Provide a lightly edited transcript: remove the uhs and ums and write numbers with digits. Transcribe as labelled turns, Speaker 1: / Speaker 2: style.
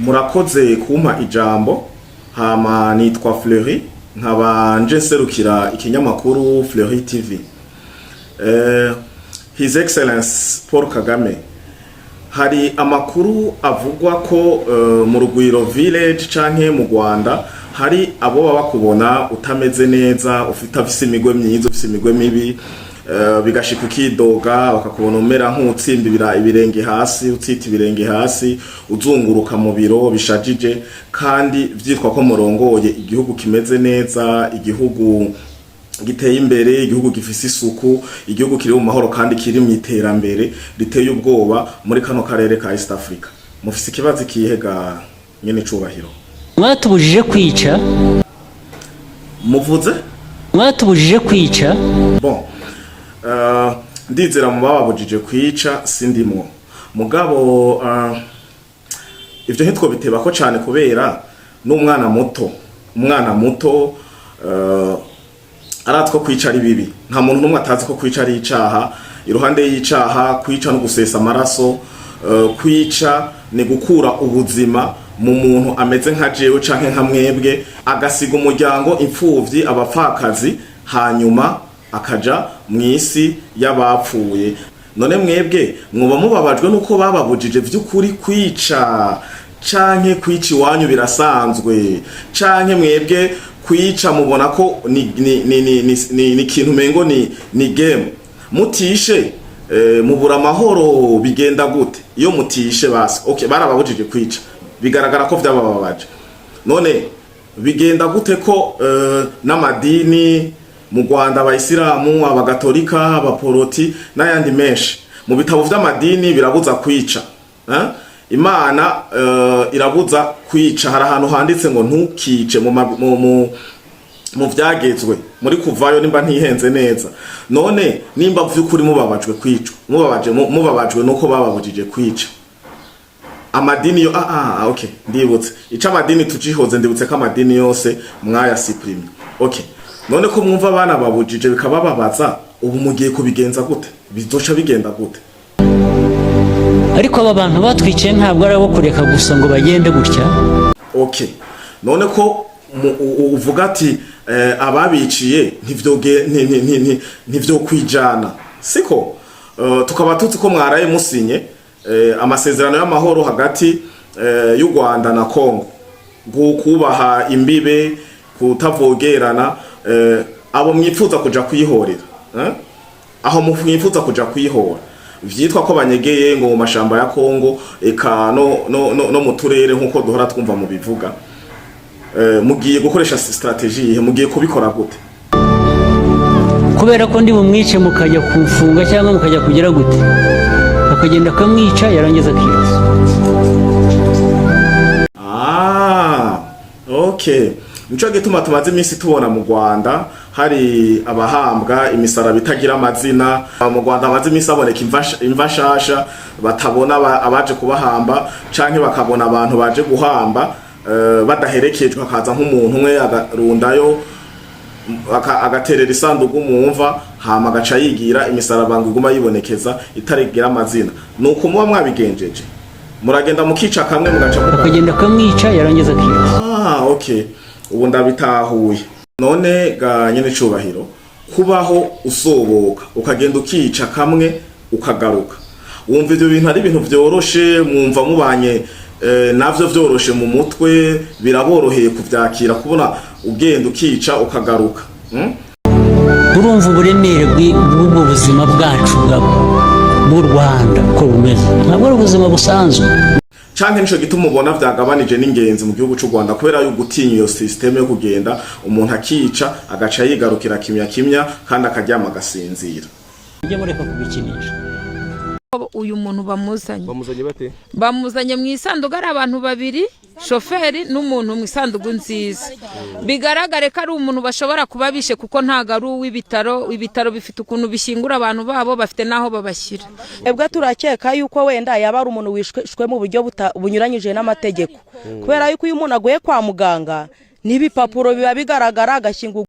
Speaker 1: Murakoze kumpa ijambo. Hama nitwa Fleury, nkaba nje nserukira ikinyamakuru Fleury TV. His Excellence Paul Kagame, hari amakuru avugwa ko mu Rugwiro Village canke mu Rwanda hari abo baba bakubona utameze neza, ufite afise imigwe myiza, ufise imigwe mibi, bigashika ukidoga, bakakubona umera nk'utsimbira ibirenge hasi, utsita ibirenge hasi, uzunguruka mu biro bishajije, kandi vyitwa ko murongoye igihugu kimeze neza, igihugu giteye imbere, igihugu gifise isuku, igihugu kiri mu mahoro kandi kiri mu iterambere riteye ubwoba muri kano karere ka East Africa. Mufise ikibazo ikihe ga nyene cubahiro?
Speaker 2: Mwatubujije kwica.
Speaker 1: Muvuze?
Speaker 2: Mwatubujije kwica.
Speaker 1: Bon, ndizera mu bababujije kwica sindimwo, mugabo ivyo ntitwobiteba ko cane, kubera n'umwana muto, umwana muto arazi ko kwica ari bibi. Nta muntu n'umwe atazi ko kwica ari icaha. Iruhande y'icaha, kwica no gusesa amaraso, kwica ni gukura ubuzima mu muntu ameze nka jewe canke nka mwebwe, agasiga umuryango, imfuvyi, abapfakazi, hanyuma akaja mw'isi y'abapfuye. None mwebwe mwoba mubabajwe nuko bababujije vy'ukuri kwica, canke kwica iwanyu birasanzwe, canke mwebwe kwica mubona ko ni ikintu mengo ni game? Mutishe mubura amahoro, bigenda gute iyo mutishe? Basi okay, barababujije kwica, bigaragara ko vyabababaje. None bigenda gute ko n'amadini mu Rwanda, abayisilamu, abagatolika, abaporoti n'ayandi menshi, mu bitabo vy'amadini birabuza kwica, eh? Imana irabuza kwica. Hari ahantu handitse ngo ntukice mu vyagezwe muri Kuvayo, nimba ntihenze neza. None nimba vy'ukuri mubabajwe kwicwa, mubabajwe nuko bababujije kwica, amadini yo, okay, ndibutse ico amadini tucihoze, ndibutse ko amadini yose mwayasuprimye. Okay, none ko mwumva abana babujije bikabababaza, ubu mugiye kubigenza gute? Bizoca bigenda gute?
Speaker 2: Ariko aba bantu batwiciye ntabwo ari abo kureka gusa ngo bagende gutya.
Speaker 1: Okay, none ko uvuga ati ababiciye ntivyo kwijana, siko? Tukaba tuzi ko mwaraye musinye amasezerano y'amahoro hagati y'u Rwanda na Congo, kubaha imbibe, kutavogerana, abo mwipfuza kuja kwihorera, eh? Aho mwifuza kuja kwihora vyitwa ko banyegeye ngo mu mashamba ya Kongo, eka no mu turere, nkuko duhora twumva mu bivuga, mugiye gukoresha stratégie yihe? Mugiye kubikora gute?
Speaker 2: Kubera ko ndi bumwice, mukajya kumfunga cyangwa mukajya kugira gute, akagenda akamwica, yarangiza akirasa.
Speaker 1: Ah, okay, nico gituma tumaze iminsi tubona mu Rwanda hari abahambwa imisaraba itagira amazina. Mu Rwanda hamaze iminsi haboneka imva nshasha, batabona abaje kubahamba, canke bakabona abantu baje guhamba badaherekejwe, hakaza nk'umuntu umwe agarundayo, agaterera isanduku mu mva, hama agaca yigira, imisaraba ngo iguma yibonekeza itarigira amazina. Nuko muba mwabigenjeje, muragenda mukica kamwe, mugaca mugaruka.
Speaker 2: Akagenda akamwica, yarangiza akirasa.
Speaker 1: Ah, okay, ubu ndabitahuye. None ga nyene cubahiro, kubaho usoboka, ukagenda ukica kamwe ukagaruka, wumva ivyo bintu ari ibintu vyoroshe? Mwumva mubanye navyo vyoroshe mu mutwe, biraboroheye kuvyakira, kubona ugenda ukica ukagaruka?
Speaker 2: Urumva uburemere bw'ubwo buzima bwacu bw'u Rwanda uko bumeze, ntabwo ari ubuzima busanzwe.
Speaker 1: Canke nico gituma ubona vyagabanije n'ingenzi mu gihugu c'u Rwanda, kubera yo gutinya iyo système yo kugenda umuntu akica agaca yigarukira kimya kimya, kandi akaryama agasinzira?
Speaker 2: Mujye mureka kubikinisha.
Speaker 3: Uyu muntu bamuzanye.
Speaker 4: Bamuzanye bate?
Speaker 3: Bamuzanye mu isanduku ari abantu babiri, shoferi n'umuntu mu isanduku nziza. Bigaragare ko ari umuntu bashobora kuba bishe, kuko ntabwo ari uw'ibitaro. Ibitaro bifite ukuntu bishyingura abantu babo, bafite n'aho babashyira.
Speaker 5: Ebwe turakeka yuko wenda yaba ari umuntu wishwe mu buryo bunyuranyije n'amategeko, kubera yuko iyo umuntu aguye kwa muganga n'ibipapuro biba bigaragara, agashyingurwa.